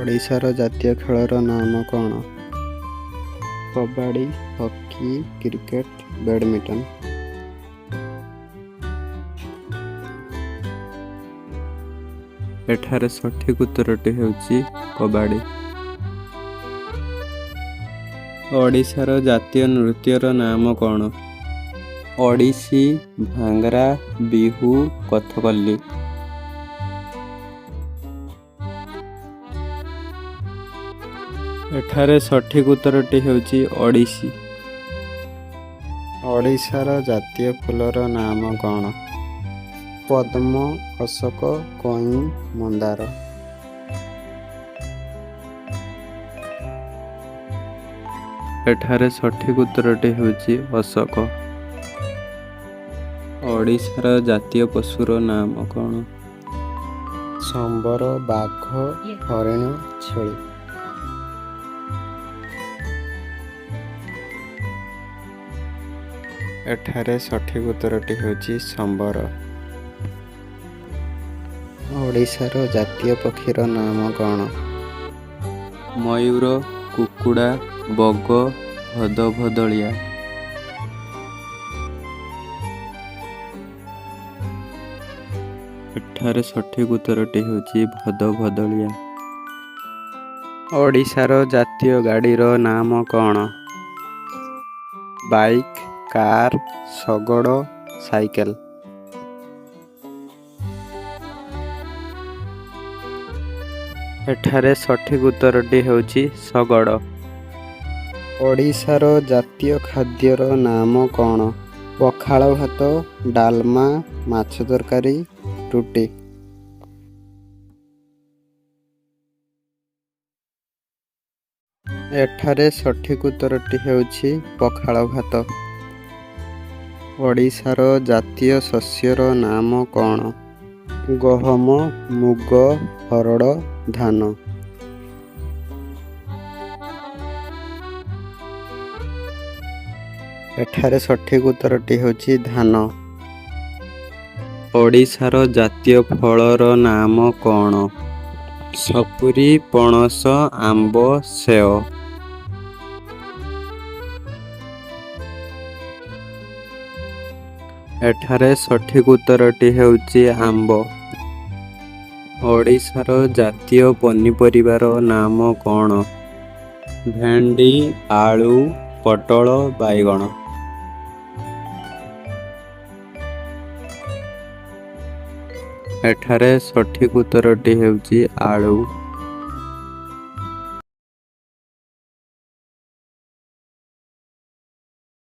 ଓଡ଼ିଶାର ଜାତୀୟ ଖେଳର ନାମ କ'ଣ? Kabaddi, hockey, cricket, badminton. ଏଠାରେ ସଠିକ୍ ଉତ୍ତରଟି ହେଉଛି କବାଡ଼ି। ଓଡ଼ିଶାର ଜାତୀୟ ନୃତ୍ୟର ନାମ କ'ଣ? ଓଡ଼ିଶୀ, ଭାଙ୍ଗ୍ରା, ବିହୁ, କଥକଲି। ଏଠାରେ ସଠିକ୍ ଉତ୍ତରଟି ହେଉଛି ଓଡ଼ିଶୀ। ଓଡ଼ିଶାର ଜାତୀୟ ଫୁଲର ନାମ କ'ଣ? ପଦ୍ମ, ଅଶୋକ, କଇଁ, ମନ୍ଦାର। ଏଠାରେ ସଠିକ୍ ଉତ୍ତରଟି ହେଉଛି ଅଶୋକ। ଓଡ଼ିଶାର ଜାତୀୟ ପଶୁର ନାମ କ'ଣ? ସମ୍ବର, ବାଘ, ହରିଣ, ଛେଳି। ଏଠାରେ ସଠିକ୍ ଉତ୍ତରଟି ହେଉଛି ସମ୍ବର। ଓଡ଼ିଶାର ଜାତୀୟ ପକ୍ଷୀର ନାମ କ'ଣ? ମୟୂର, କୁକୁଡ଼ା, ବଗ, ଭଦଭଦଳିଆ। ଏଠାରେ ସଠିକ୍ ଉତ୍ତରଟି ହେଉଛି ଭଦଭଦଳିଆ। ଓଡ଼ିଶାର ଜାତୀୟ ଗାଡ଼ିର ନାମ କ'ଣ? ବାଇକ୍, କାର୍, ଶଗଡ଼, ସାଇକେଲ। ଏଠାରେ ସଠିକ୍ ଉତ୍ତରଟି ହେଉଛି ଶଗଡ଼। ଓଡ଼ିଶାର ଜାତୀୟ ଖାଦ୍ୟର ନାମ କ'ଣ? ପଖାଳ ଭାତ, ଡାଲମା, ମାଛ ତରକାରୀ, ରୁଟି। ଏଠାରେ ସଠିକ୍ ଉତ୍ତରଟି ହେଉଛି ପଖାଳ ଭାତ। ଓଡ଼ିଶାର ଜାତୀୟ ଶସ୍ୟର ନାମ କ'ଣ? ଗହମ, ମୁଗ, ହରଡ଼, ଧାନ। ଏଠାରେ ସଠିକ୍ ଉତ୍ତରଟି ହେଉଛି ଧାନ। ଓଡ଼ିଶାର ଜାତୀୟ ଫଳର ନାମ କ'ଣ? ସପୁରୀ, ପଣସ, ଆମ୍ବ, ସେଓ। ଏଠାରେ ସଠିକ୍ ଉତ୍ତରଟି ହେଉଛି ଆମ୍ବ। ଓଡ଼ିଶାର ଜାତୀୟ ପନିପରିବାର ନାମ କ'ଣ? ଭେଣ୍ଡି, ଆଳୁ, ପୋଟଳ, ବାଇଗଣ। ଏଠାରେ ସଠିକ୍ ଉତ୍ତରଟି ହେଉଛି ଆଳୁ।